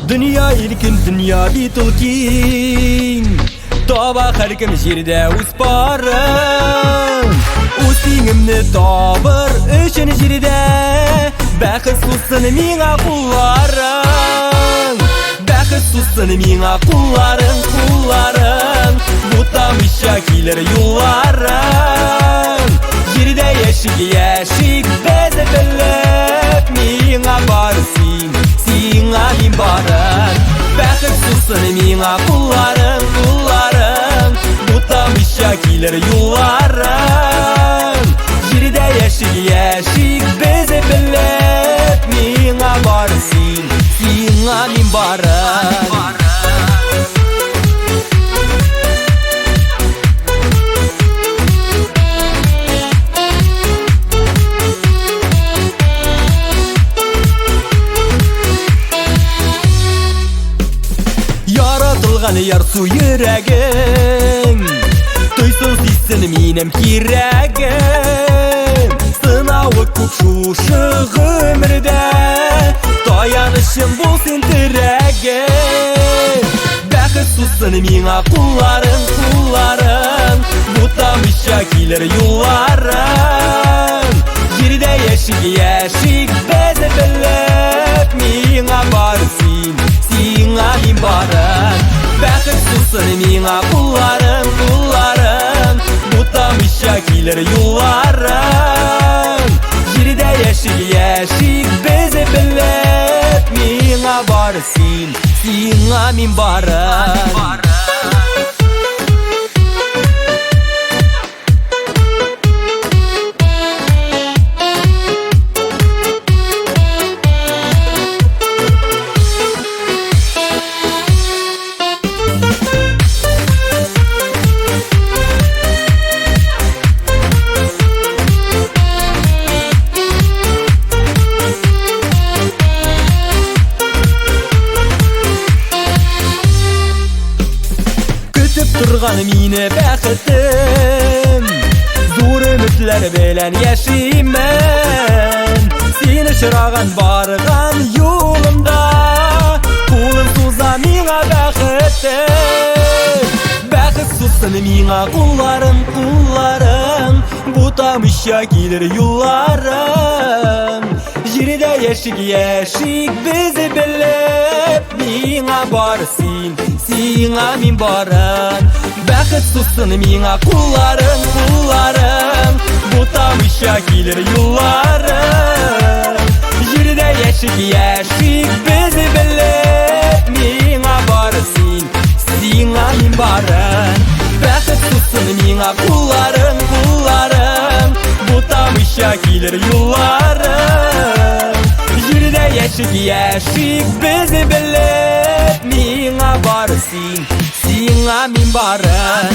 Дөнья иркен, дөнья бит ул киң. Таба һәркем җирдә үз парын. Үз тиңемне табыр өчен җирдә бәхет сузсын миңа кулларың. Бәхет сузсын миңа кулларың, кулларың. Бутамыйча килер юлларың. Җирдә яшик, яшик без белеп, миңа бар син, сиңа мин барым. Бәхет сузсын миңа кулларың, кулларың. Бутамыйча килер юлларың. Җирдә яшик, яшик без белеп, миңа бар син, сиңа мин барым. Яратылган ярсу йөрәгең тойсын, сизсен минем кирәгем. Сынавы күп шушы гомердә, таянычым бул син, терәгем. Бәхет сузсын миңа кулларың, кулларың. Бутамыйча килер юлларың. Җирдә яшик, яшик без белеп, миңа бар син, сиңа мин барым. Бәхет сузсын миңа кулларың, кулларың. Бутамыйча килер юлларың. Җирдә яшик, яшик без белеп, миңа бар син, сиңа мин барым. Көтеп торган мине бәхетем, зур өметләр белән яшимен. Син очраган барган юлымда кулын суза миңа бәхетем. Бәхет сузсын миңа кулларың, кулларың. Бутамыйча килер юлларың. Җирдә яшик, яшик без белеп, миңа бар син, сиңа мин барым. Бәхет сузсын миңа кулларың, кулларың. Бутамыйча килер юлларың. Җирдә яшик, яшик без белеп, миңа бар син, сиңа мин барым. Бәхет сузсын миңа кулларың, кулларың. Бутамыйча килер юлларың. Җирдә яшик, яшик без белеп, миңа бар син, сиңа мин барым.